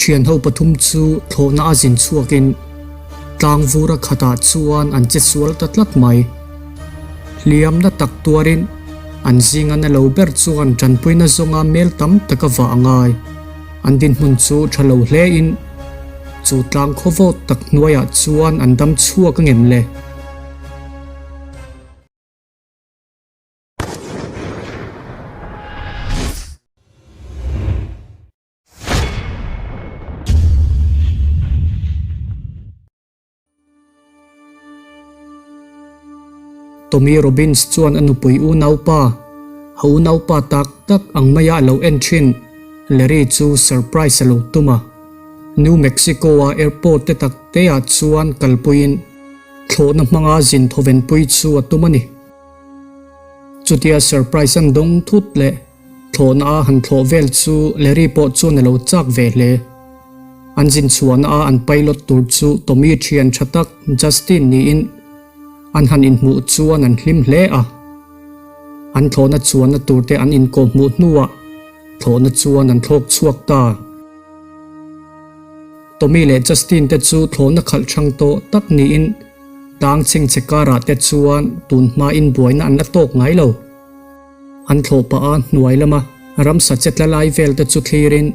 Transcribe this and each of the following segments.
Thianho pathum chu thlawhna a zin chhuakin tlang vura khatah chuan an che sual ta tlat mai. Hliamna tak tuarin an zinga na lo ber chuan tanpuina zawnga mel tam tak a vah a ngai. An dinhmun chu tha lo hlein chu tlang khawvawt tak hnuaiah chuan an dam chhuak a ngem le? Tommy Robbins chuan a nupui unaupa, a unaupa tak tak ang maia a lo en thin Larry chu surprise a lo tum a. New Mexico-a airport te tak teah chuan kalpuiin thlawhna hmanga zin thawvenpui chu a tum a ni. Chutia surprise an dawng thut leh Thlawhna a han thlawh vel chu Larry pawh chuan a lo chak ve hle. An zin chhuahna a an pilot tur chu Tommy thian tha tak Justin niin an han inhmuh chuan an hlim hle a. An thlawhna chuanna tur te an inkawh hmuh hnuah thlawhna chuan an thlawk chhuak ta. Tommy leh Justin te chu thlawhna khalh thang tawh tak niin tlang chhengchhe karah te chuan tun hmain buaina an la tawk ngai lo. An thlawh pah a hnuai lama ramsa che tla lai vel te chu thlirin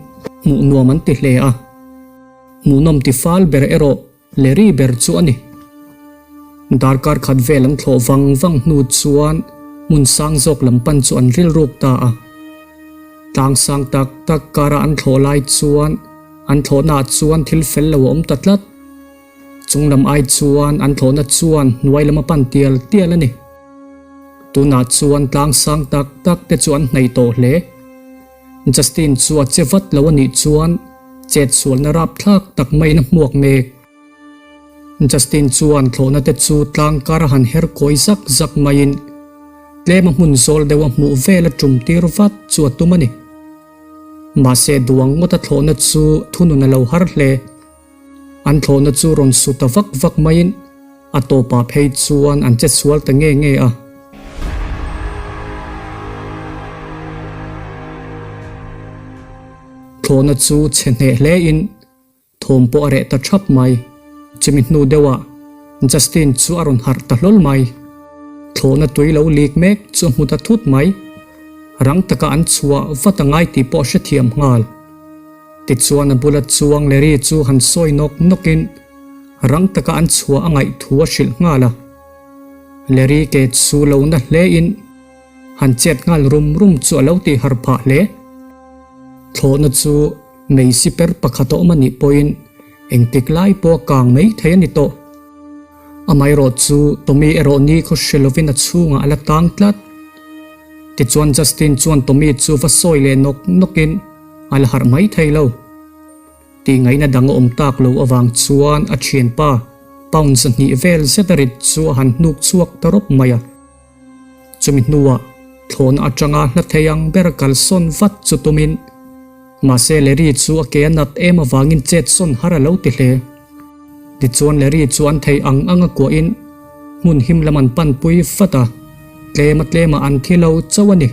hmuh nuam an ti hle a. Hmuhnawm ti fal ber erawh Larry ber chu a ni. Darkar khat vel an thlawh vang vang hnu chuan hmun sang zawk lam pan chu an rilruk ta a. Tlang sang tak tak kara an thlawh lai chuan an thlawhnaah chuan thil fel lo a awm ta tlat. Chung lam ai chuan an thlawhna chuan hnuai lam a pan tial tial a ni. Tunah chuan tlang sang tak tak te chu an hnaih tawh hle. Justin chu a che vat lo a nih chuan chet sualna rapthlak tak maiin a hmuak mek. Justin chuan thlawhna te chu tlang kar a han her kawi zak zak maiin tlem a hmun zawl deuh a hmuh vel a tum tir vat chu a tum a ni. Mahse duang ngawt a thlawhna chu thunun a lo har hle. An thlawhna chu rawn su ta vak vak maiin a tawpah phei chuan an che sual ta nge nge a. Thlawhna chu chhe hneh hlein thawm pawh a reh ta thap mai. Chumi hnu deuhah Justin chu a rawn harh ta hlawl mai. Thlawhna tui lo lik mek chu a hmu ta thut mai. Rang taka an chhuah vat a ngai tih pawh a hrethiam nghal. Tichuan a bula chuang Larry chu han sawi nawk nawkin rang taka an chhuah a ngaih thu a hrilh nghal a. Larry ke chu lo na hlein han chet nghal rum rum chu a lo tih har phah hle. Thlawhna chu mei siper pakhat a awm a nih pawhin engtik lai pawh a kang mai thei a ni tawh. Amaherawh chu Tommy erawh ni khaw hre lovin a chhungah a la tang tlat. Tichuan Justin chuan Tommy chu va sawi leh nawk nawkin a la harh mai thei lo. Tih ngaihna dang a awm tak lo avang chuan a thianpa pound 200 vel zet a rit chu a han hnuk chhuak ta rawp mai a. Chumi hnuah thlawhna atanga hla thei ang ber kalsawn vat chu tumin mahse Larry chu a ke a nat em avangin chet sawn har a lo ti hle. Tichuan Larry chu an thei ang ang a kuahin hmun him lam an panpui vat a, tlema tlema an thi lo chauh a ni.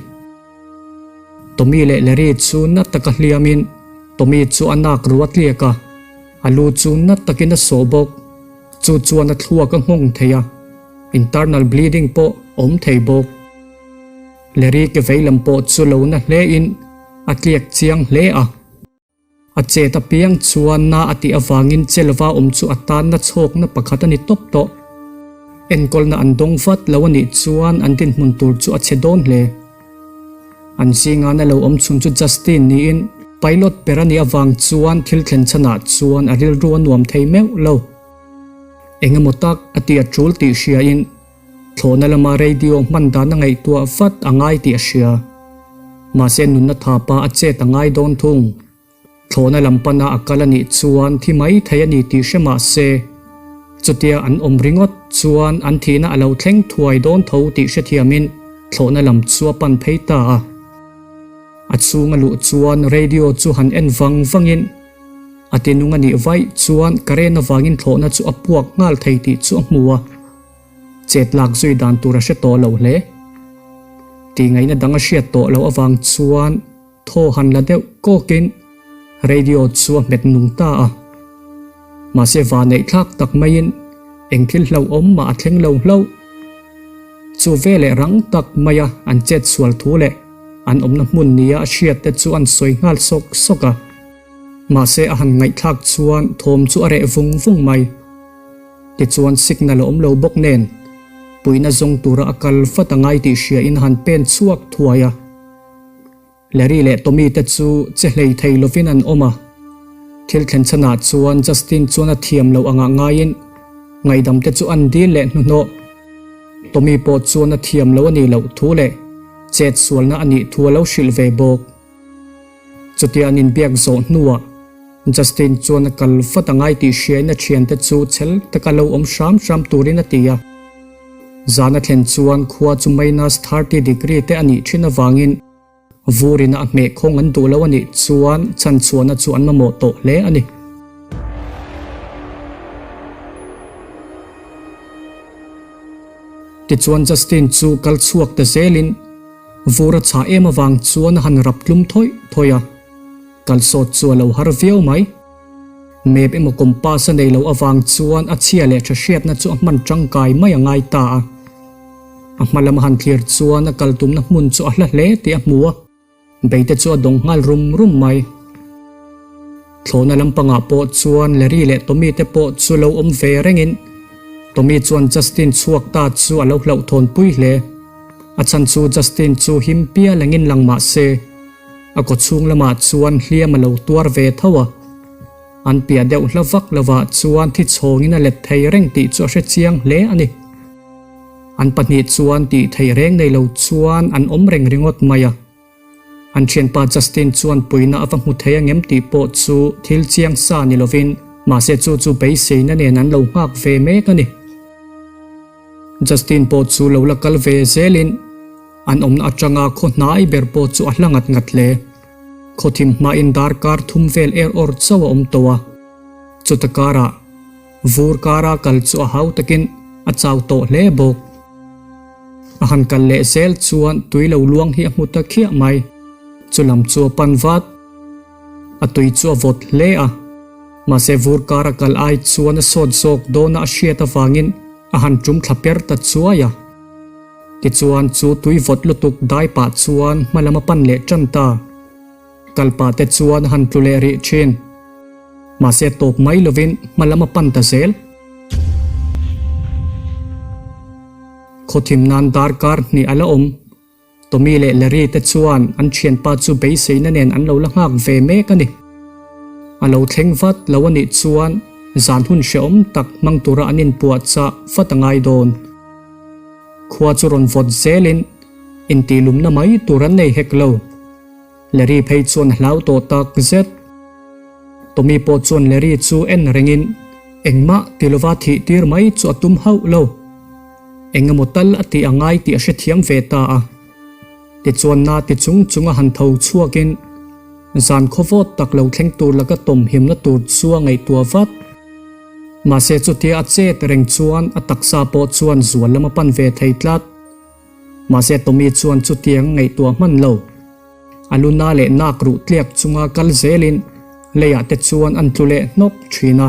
Tommy leh Larry chu na taka hliamin Tommy chu a nak ru a tliak a, a lu chu na takin a sawh bawk. Chu chuan a thluak a nghawng thei a, internal bleeding pawh awm thei bawk. Larry ke veilam pawh chu lo na hlein a tliak chiang hle a. A chet apiang chuan na a tih avangin che lova awm chu a tanna chhawkna pakhat a ni tawp tawh. Enkawlna an dawng vat lo a nih chuan an dinhmun tur chu a chhe dawn hle. An zinga na lo awm chhun chu Justin niin pilot ber a nih avang chuan thil thlen chhanah chuan a rilru a nuam thei meuh lo. Engemaw tak a tih a tul tih hriain Thlawhna lama radio hman dan a ngaihtuah vat a ngai tih a hria. Mahse nunna thapa a chet a ngai dawn thung. Thlawhna lam pana a kal a nih chuan thi mai thei a ni tih hre mah se, chutia an awm ringawt chuan an thihna a lo thleng thuai dawn tho tih hrethiamin thlawhna lam chu a pan phei ta a. A chhung a luh chuan radio chu han en vang vangin a tinung a nih vaih chuan current avangin thlawhna chu a puak nghal thei tih chu a hmu a. Chet lak zui dan tur a hre tawh lo hle. Tih ngaihna dang a hriat tawh loh avang chuan thaw han la deuh kawkin Radio chu a hmet nung ta a. Mahse vaneih thlak tak maiin eng thil hlauhawm mah a thleng lo hlauh. Chu veleh rang tak maia an chet sual thu leh an awmna hmun nia a hriat te chu an sawi nghal sawk sawk a. Mahse a han ngaihthlak chuan thawm chu a reh vung vung mai. Tichuan signal a awm lo bawk nen puihna zawng tura a kal vat a ngai tih hriain a han pen chhuak thuai a. Larry leh Tommy te chu che hlei thei lovin an awm a. Thil thlen chhanah chuan Justin chuan a thiam loh angah ngaiin ngaihdam te chu an dil leh hnuhnawh. Tommy pawh chuan a thiam lo a nih loh thu leh chet sualna a nih thu a lo hrilh ve bawk. Chutia an inbiak zawh hnuah Justin chuan a kal vat a ngai tih hriain a thiante chu chhel taka lo awm hram hram turin a ti a. Zan a thlen chuan khua chu minus 30 degree te a nih thin avangin vur ina a hmeh khawng an duh lo a nih chuan chhanchhuahna chu an mamawh tawh hle a ni. Tichuan Justin chu kal chhuak ta zelin vur a chhah em avang chuan a han rap tlum thawih thawih a, kal sawt chu a lo har viau mai. Map emaw compass a nei loh avang chuan a chhia leh tha hriatna chu a hman tangkai mai a ngai ta a. A hma lama han thlir chuan a kal tumna hmun chu a hla hle tih a hmu a, beite chu a dawng nghal rum rum mai. Thlawhna lampangah pawh chuan Larry leh Tommy te pawh chu lo awm ve rengin Tommy chuan Justin chhuak ta chu a lo hlauhthawn pui hle. A chhan chu Justin chu him pial engin lang mah se A kaw chhung lamah chuan hliam a lo tuar ve tho a, an piah deuh hla vak lovah chuan thi chhawngin a let thei reng tih chu a hre chiang hle a ni. An pahnih chuan tih theih reng nei lo chuan an awm reng ringawt mai a. An thianpa Justin chuan puihna a va hmu thei angem tih pawh chu thil chiang sa ni lovin mahse chu chu beiseina nen an lo nghak ve mek a ni. Justin pawh chu lo la kal ve zelin An awmna atanga khaw hnai ber pawh chu a hla ngat ngat hle. Khaw thim hmain darkar thum vel er awr chauh a awm tawh a. Chuta karah vur kara kal chu a hau takin a chau tawh hle bawk. A han kal leh zel chuan tui lo luang hi a hmu ta khiah mai. Chu lam chu a pan vat. A tui chu a vawt hle a. Mahse vur kara kal ai chuan a sawt zawk dawna a hriat avangin a han tum thla per ta chuai a. Tichuan chu tui vawt lutuk dai pah chuan hma lam a pan leh tan ta. Kal pah te chuan a han tlu leh rih thin. Mahse tawp mai lovin hma lam a pan ta zel. Khawthim nan darkar hnih a la awm. Tommy leh Larry te chuan an thianpa chu beiseina nen an lo la nghak ve mek a ni. A lo thleng vat lo a nih chuan zan hun hrehawm tak hmang tura an inpuahchah vat a ngai dawn. Khua chu rawn vawt zelin intihlumna mai tur an nei hek lo. Larry phei chuan a hlau tawh tak zet. Tommy pawh chuan Larry chu en rengin engmah ti lova thih tir mai chu a tum hauh lo. Eng emaw tal a tih a ngai tih a hrethiam ve ta a. Tichuan na ti chung chung a han tho chhuakin zan khaw vawt tak lo thleng tur laka tawm himna tur chu a ngaihtuah vat. Mahse chutia a chet reng chuan a taksa pawh chuan zual lam a pan ve thei tlat. Mahse Tommy chuan chutiang ngaihtuah hman lo. A lu na leh nak ruh tliak chunga kal zelin leiah te chuan an tlu leh hnawk thin a.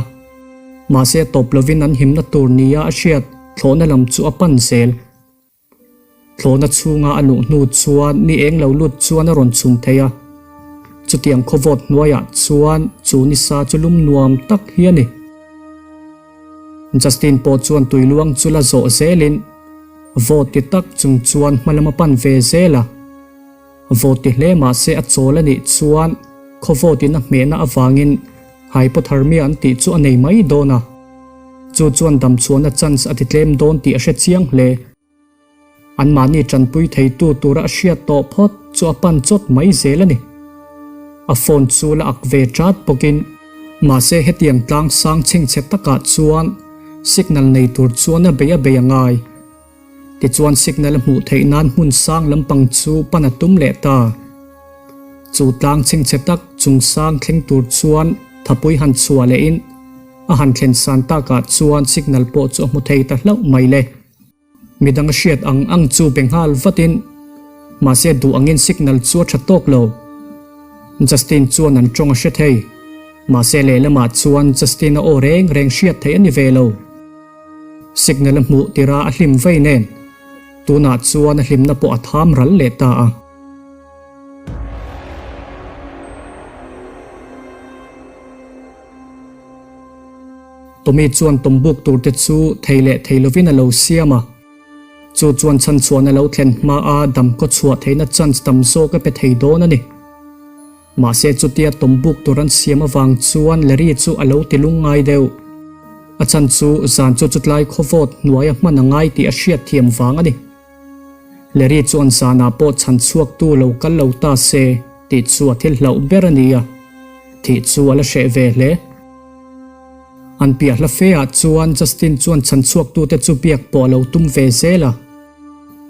Mahse tawp lovin an himna tur nia a hriat thlawhna lam chu a pan zel. Thlawhna chhunga a luh hnu chuan ni eng lo lut chuan a rawn chhun thei a. Chutiang khawvawt hnuaiah chuan chu nisa chu lum nuam tak hi a ni. Justin pawh chuan tuiluang chu la zawh zelin vawt ti tak chung chuan hma lam a pan ve zel a. Vawt ti hle mah se a chawl a nih chuan khawvawtin a hmehna avangin hypothermia an tih chu a nei mai dawn a. Chu chuan damchhuahna chance a ti tlem dawn tih a hre chiang hle. Anmahni tanpui theitu tura a hriat tawh phawt chu a pan chawt mai zel a ni. A phone chu la ak ve chat bawkin mahse hetiang tlang sang chhengchhe takah chuan signal nei tur chuan a bei a bei a ngai. Tichuan signal a hmuh theih nan hmun sang lampang chu pan a tum leh ta. Chu tlang chhengchhe tak chung sang thleng tur chuan thapui han chhuah lehin a han thlen san takah chuan signal pawh chu a hmu thei ta hlauh mai le. Midang a hriat ang ang chu be nghal vatin mahse duh angin signal chu a tha tawk lo. Justin chuan an tawng a hre thei. Mahse lehlamah chuan Justin-a aw reng reng hriat theih a ni ve lo. Signal a hmuh tirha a hlim vei nen, tunah chuan a hlimna pawh a tham ral leh ta a. Tommy chuan tawmbuk tur te chu thei leh thei lovin a lo siam a. Chu chuan chhanchhuahna lo thlen hmaa dam kaw chhuah theihna chance tam zawk a pe thei dawn a ni. Mahse chutia tawmbuk tur an siam avang chuan Larry chu a lo ti lungngai deuh. A chhan chu zan chu chutlai khawvawt hnuaia hman a ngai tih a hriatthiam vang a ni. Larry chuan zanah pawh chhan chhuaktu lo kal lo ta se tih chu a thil hlauh ber a ni a, thih chu a la hreh ve hle. An piah hla fe ah chuan Justin chuan chhan chhuaktute chu biak pawh a lo tum ve zel a,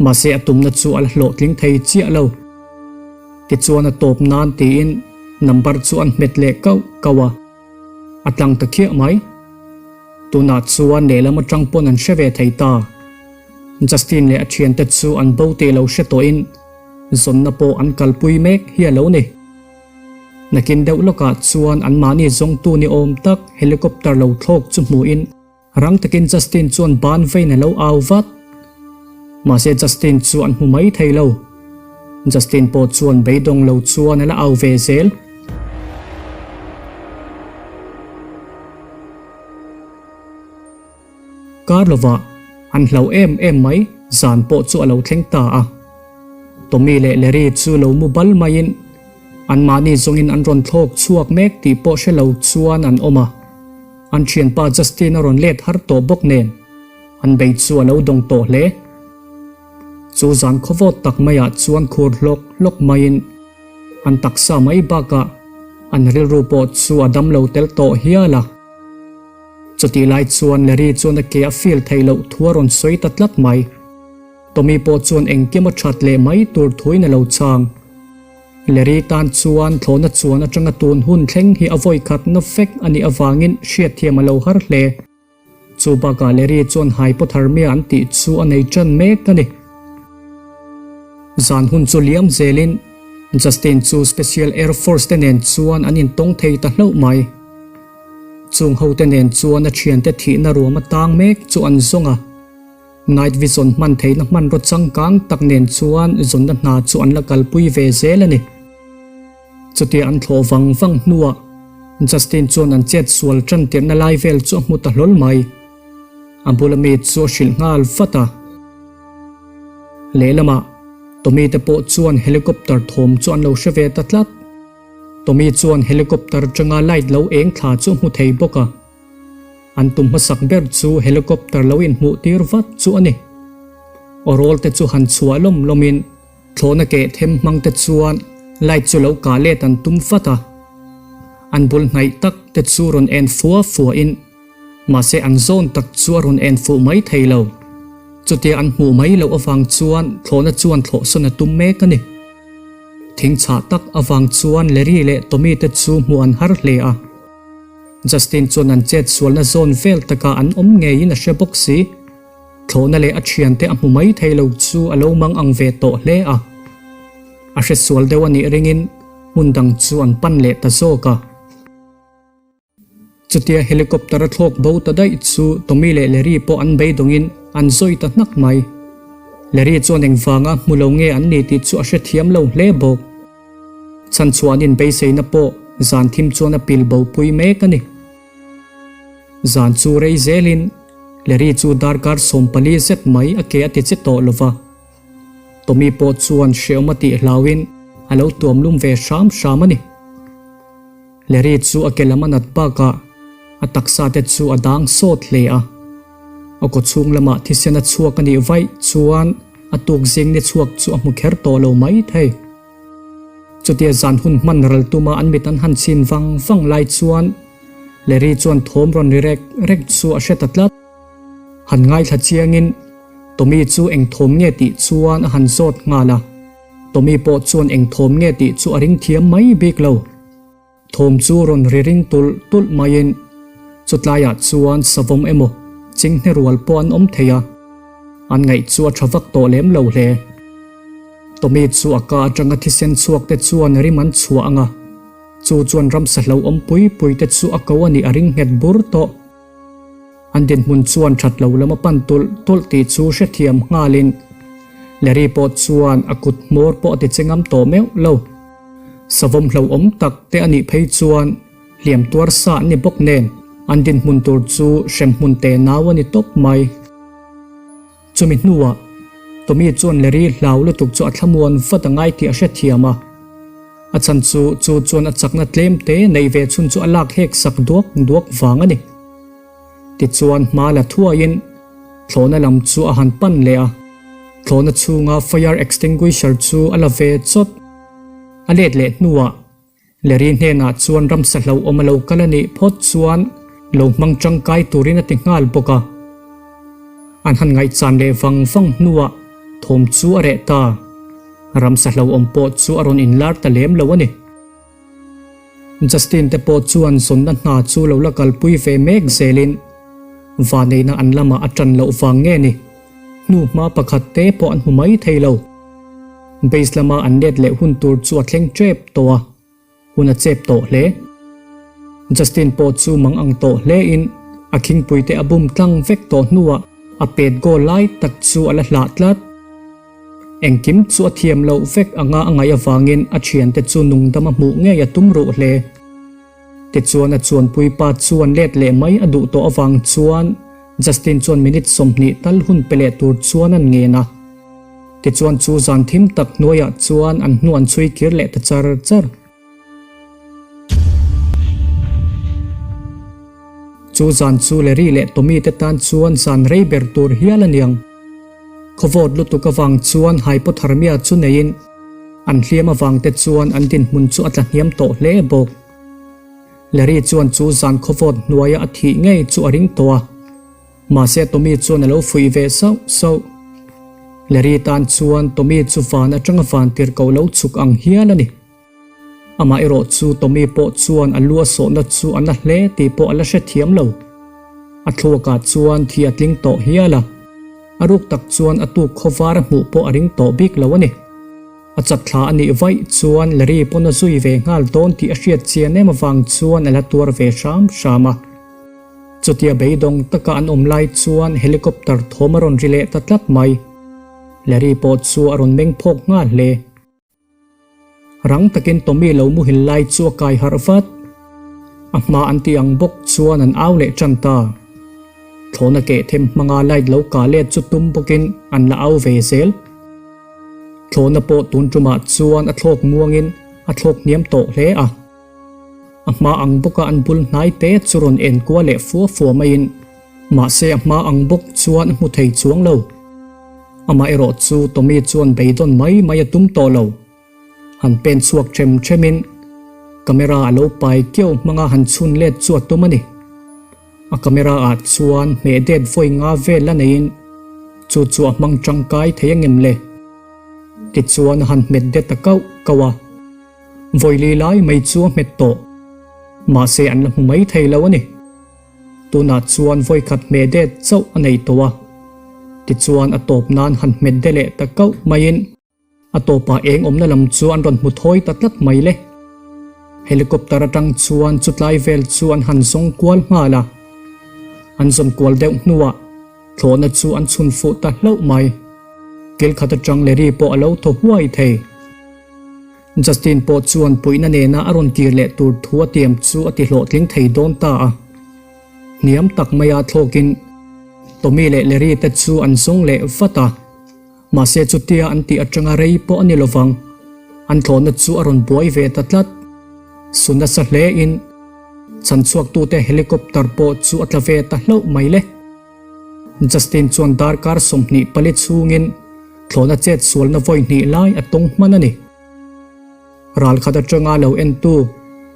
mahse a tumna chu a la hlawhtling thei chiah lo. Tichuan a tawp nan tiin number chu an hmet leh kauh kauh a, a tlang ta khiah mai. Tunah chuan lehlam atang pawn an hre ve thei ta. Justin leh a thiante chu an bo tih lo hre tawhin zawnna pawh an kalpui mek hi a lo ni. Nakin deuh lawkah chuan anmahni zawngtu ni awm tak helicopter lo thlawk chu hmuhin Rang takin Justin chuan ban vein a lo au vat. Mahse Justin chu an hmu mai thei lo. Justin pawh chuan beidawng lo chuan a la au ve zel. Kar lovah an hlau em em mai zan pawh chu a lo thleng ta a. Tommy leh Larry chu lo mu bal maiin anmahni zawngin an rawn thlawk chhuak mek tih pawh hre lo chuan an awm a. An thianpa Justin a rawn let har tawh bawk nen an bei chu a lo dawng tawh hle. Chu zan khawvawt tak maiah chuan khur hlawk hlawk maiin an taksa mai bakah an rilru pawh chu a dam lo tel tawh hial a. Chutih lai chuan Larry chuan a ke a feel theih loh thu a rawn sawi ta tlat mai. Tommy pawh chuan engkim a that leh mai tur thuin a lo chang. Larry tan chuan thlawhna chuan atanga tun hun thleng hi a vawi khatna vek a nih avangin hriatthiam a lo har hle. Chu bakah Larry chuan hypothermia an tih chu a nei tan mek a ni. Zan hun chu liam zelin Justin chu Special Air Force te nen chuan an intawng thei ta hlauh mai. Chung hote nen chuan a thiante thihna ruam a tang mek chu an zawng a. Night vision hman theihna hmanraw changkang tak nen chuan zawnna hna chu an la kalpui ve zel a ni. Chutia an thlawh vang vang hnuah Justin chuan an chet sual tan tirhna lai vel chu a hmu ta hlawl mai. A bula mi chu a hrilh nghal vat a. Lehlamah Tommy te pawh chuan helicopter thawm chu an lo hre ve ta tlat. Tommy chuan helicopter atanga light lo eng thla chu a hmu thei bawk a. An tum hmasak ber chu helicopter lo inhmuh tir vat chu a ni. Awrawl te chu han chhuah lawm lawmin thlawhna keh them hmang te chuan light chu lo kah let an tum vat a. An bul hnaih tak te chu rawn en fua fua in mahse an zawn tak chu a rawn en fuh mai thei lo. Chutia an hmuh mai loh avang chuan thlawhna chuan thlawhsawn a tum mek a ni. Thing chhah tak avang chuan Larry leh Tommy te chu hmuh an har hle a. Justin chuan an chet sualna zawn vel takah an awm ngeiin a hre bawk si. Thlawhna leh a thiante a hmu mai thei lo chu a lo mang ang ve tawh hle a. A hre sual deuh a nih ringin hmun dang chu an pan leh ta zawk a. Chutia helicopter a thlawk bo ta daih chu Tommy leh Larry pawh an beidawngin an zawi ta hnak mai. Larry chuan engvanga hmu lo nge an ni tih chu a hrethiam lo hle bawk. Chhanchhuanin beiseina pawh zan thim chuan a pil bo pui mek a ni. Zan chu rei zelin Larry chu darkar 14 zet mai a ke a ti che tawh lova. Tommy pawh chuan hreawm a tih hlauin a lo tuam lum ve hram hram a ni. Larry chu a ke lam a nat bakah a taksa te chu a dang sawt hle a. A kaw chhung lamah thisen a chhuak a nih vaih chuan a tuk zing ni chhuak chu a hmu kher tawh lo mai thei. Chutia zan hun hman ral tuma an mit an han chhin vang vang lai chuan Larry chuan thawm rawn ri rek rek chu a hre ta tlat. Han ngaithla chiangin Tommy chu eng thawm nge tih chuan a han zawt nghal a. Tommy pawh chuan eng thawm nge tih chu a ring thiam mai bik lo. Thawm chu rawn ri ring tulh tulh maiin chutlaiah chuan savawm emaw chinghne rual pawh an awm thei a, an ngaih chu a tha vak tawh lem lo hle. Tommy chu a ka atanga thisen chhuak te chuan rim an chhuah ang a. Chu chuan ramsa hlauhawm pui pui te chu a ko a nih a ring nghet bur tawh. An dinhmun chuan that lo lam a pan tulh tulh tih chu hrethiam nghalin Larry pawh chuan a kut hmawr pawh a ti che ngam tawh meuh lo. Savawm hlauhawm tak te a nih phei chuan hliam tuar sa an ni bawk nen an dinhmun tur chu hremhmun te nau a ni tawp mai. Chumi hnuah Tommy chuan Larry hlau lutuk chu a thlamuan vat a ngai tih a hrethiam a. A chhan chu chu chuan a chakna tlem te neih ve chhun chu a lak hek sak duak duak vang a ni. Tichuan hma la thuaiin thlawhna lam chu a han pan leh a, thlawhna chhunga fire extinguisher chu a la ve chawt. A let leh hnuah Larry hnenah chuan ramsa hlauhawm a lo kal a nih phawt chuan lo hmang tangkai turin a ti nghal bawk a. An han ngaihchan leh vang vang hnuah thawm chu a reh ta. Ramsa hlauhawm pawh chu a rawn inlar ta lem lo a ni. Justin te pawh chuan zawnna hna chu lo la kalpui ve mek zelin vaneihna an lamah a tan loh vang nge ni? Hnu hma pakhat te pawh an hmu mai thei lo. Base lama an let leh hun tur chu a thleng tep tawh a, hun a chep tawh hle. Justin pawh chu mang ang tawh hle in a khingpui te a bum tlang vek tawh hnuah a pet goal lai tak chu a la hlah tlat. Engkim chu a thiam loh vek anga a ngaih avangin a thiante chu nungdam a hmuh ngei a tum ruh hle. Tichuan a chuanpui pa chuan let leh mai a duh tawh avang chuan Justin chuan minute 20 tal hun pe leh tur chuan an ngen a. Tichuan chu zan thim tak hnuaiah chuan an hnu an chhui kir leh ta char char. Chu zan chu Larry leh Tommy te tan chuan zan rei ber tur hial a niang. Khawvawt lutuk avang chuan hypothermia chu neiin an hliam avang te chuan an dinhmun chu a tla hniam tawh hle bawk. Larry chuan chu zan khawvawt hnuaia a thih ngei chu a ring tawh a. Mahse Tommy chuan a lo fuih ve sauh sauh. Larry tan chuan Tommy chu van atanga van tirhkoh lo chhuk ang hial a ni. Amah erawh chu Tommy pawh chuan a lu a sawhna chu a na hle tih pawh a la hrethiam lo. A thluakah chuan thi a tling tawh hial a, a ruk tak chuan a tuk khawvar a hmuh pawh a ring tawh bik lo a ni. A chat thla a nih vaih chuan Larry pawn a zui ve nghal dawn tih a hriat chian em avang chuan a la tuar ve hram hram a. Chutia beidawng taka an awm lai chuan helicopter thawm a rawn ri leh ta tlat mai. Larry pawh chu a rawn meng phawk nghal hle. Rang takin Tommy lo muhil lai chu a kai harh vat. A hma an tih ang bawk chuan an au leh tan ta. Thlawhna keh them hmanga light lo kah let chu tum bawkin an la au ve zel. Thlawhna pawh tun tumah chuan a thlawk muangin a thlawk hniam tawh hle a. A hma ang bawka an bul hnai te chu rawn en kual leh fua fua maiin mahse a hma ang bawk chuan a hmu thei chuang lo. Amah erawh chu Tommy chuan beidawn mai mai a tum tawh lo. Han pen chhuak them themin camera a lo pai keuh hmanga han chhun let chu a tum a ni. A camera ah chuan hmeh det vawi nga vel la neiin chu chu a hmang tangkai thei angem le? Tichuan a han hmet det ta kauh kauh a. Vawi li lai mai chu a hmet tawh. Mahse an la hmu mai thei lo a ni. Tunah chuan vawi khat hmeh det chauh a nei tawh a. Tichuan a tawp nan han hmet de leh ta kauh maiin a tawpah eng awmna lam chu an rawn hmu thawi ta tlat mai le. Helicopter atang chuan chutlai vel chu an han zawng kual nghal a. An zawn kual deuh hnuah thlawhna chu an chhun fuh ta hlauh mai. Kil khat atang Larry pawh a lo thaw huai thei. Justin pawh chuan puihna nena a rawn kir leh tur thu a tiam chu a ti hlawhtling thei dawn ta a. Hniam tak maia thlawkin Tommy leh Larry te chu an zawng leh vat a. Mahse chutia an tih atanga rei pawh a ni lovang. An thlawhna chu a rawn buai ve ta tlat. Su nasa hlein chhanchhuaktute helicopter pawh chu a tla ve ta hlauh mai le. Justin chuan darkar 24 chhungin thlawhna chet sualna vawi hnih lai a tawng hman a ni. Ral khat atanga lo entu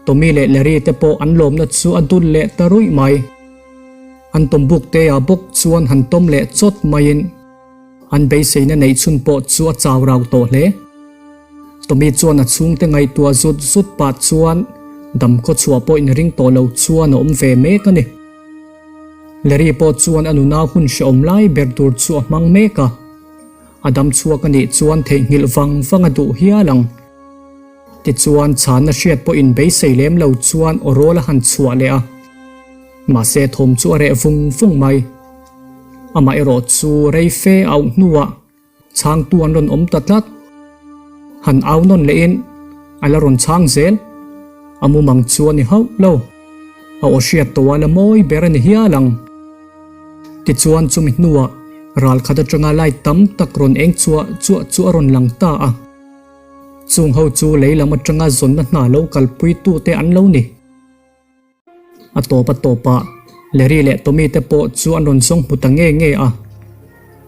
Tommy leh Larry te pawh an lawmna chu a dul leh ta ruih mai. An tawm buk te ah bawk chuan han tawm leh chawt maiin an beiseina neih chhun pawh chu a chau rau tawh hle. Tommy chuan a chhungte ngaihtuah zut zut pah chuan dam khaw chhuah pawh inring tawh lo chuan a awm ve mek a ni. Larry pawh chuan a nuna hun hrehawm lai ber tur chu a hmang mek a, a dam chhuak a nih chuan theihnghilh vang vang a duh hial ang. Tichuan chhanna hriat pawh in beisei lem lo chuan aw rawl a han chhuah leh a. Mahse thawm chu a reh vung vung mai. Amah erawh chu rei fe auh hnuah chhangtu an rawn awm ta tlat. Han au nawn lehin a la rawn chhang zel. A mumang chu a ni hauh lo. A aw hriat tawh a la mawi ber a ni hial ang. Tichuan chumi hnuah ral khat atanga light tam tak rawn eng chuah chuah chu a rawn lang ta a. Chung ho chu lei lam atanga zawnna hna lo kalpuitute an lo ni. A tawp a tawpah Larry leh Tommy te pawh chu an rawn zawng hmu ta nge nge a.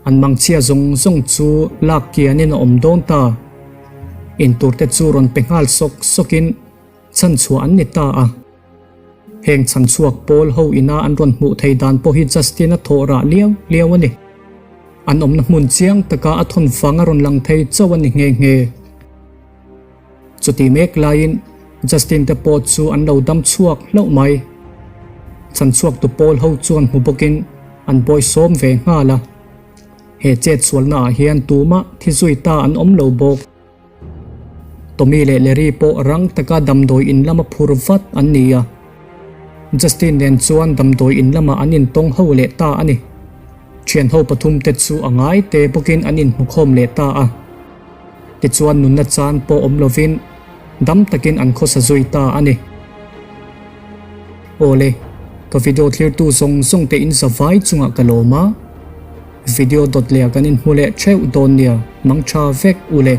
An mangchhia zawng zawng chu lak kianin a awm dawn ta. Intur te chu rawn pe nghal sawk sawkin chhanchhuah an ni ta a. Heng chhanchhuak pawl ho ina an rawn hmuh thei dan pawh hi Justin a thawh rah liau liau a ni. An awmna hmun chiang taka a thawn vang a rawn lang thei chauh a ni nghe nghe. Chuti mek laiin Justin te pawh chu an lo dam chhuak hlauh mai. Chhanchhuaktu pawl ho chuan hmu bawkin an bawi sawm ve nghal a. He chet sualna ah hian tumah thi zui ta an awm lo bawk. Tommy leh Larry pawh rang taka damdawi in lama phur vat an ni a. Justin nen chuan damdawi in lamah an intawng ho leh ta a ni. Thianho pathum te chu a ngai te bawkin an inhmukhawm leh ta a. Tichuan nunna chan pawh awm lovin dam takin an khawsa zui ta a ni. Awle, ka video thlirtu zawng zawng te in zavai chungah ka lawm a, video dawt leh ah kan inhmu leh theuh dawn nia, mang tha vek u le.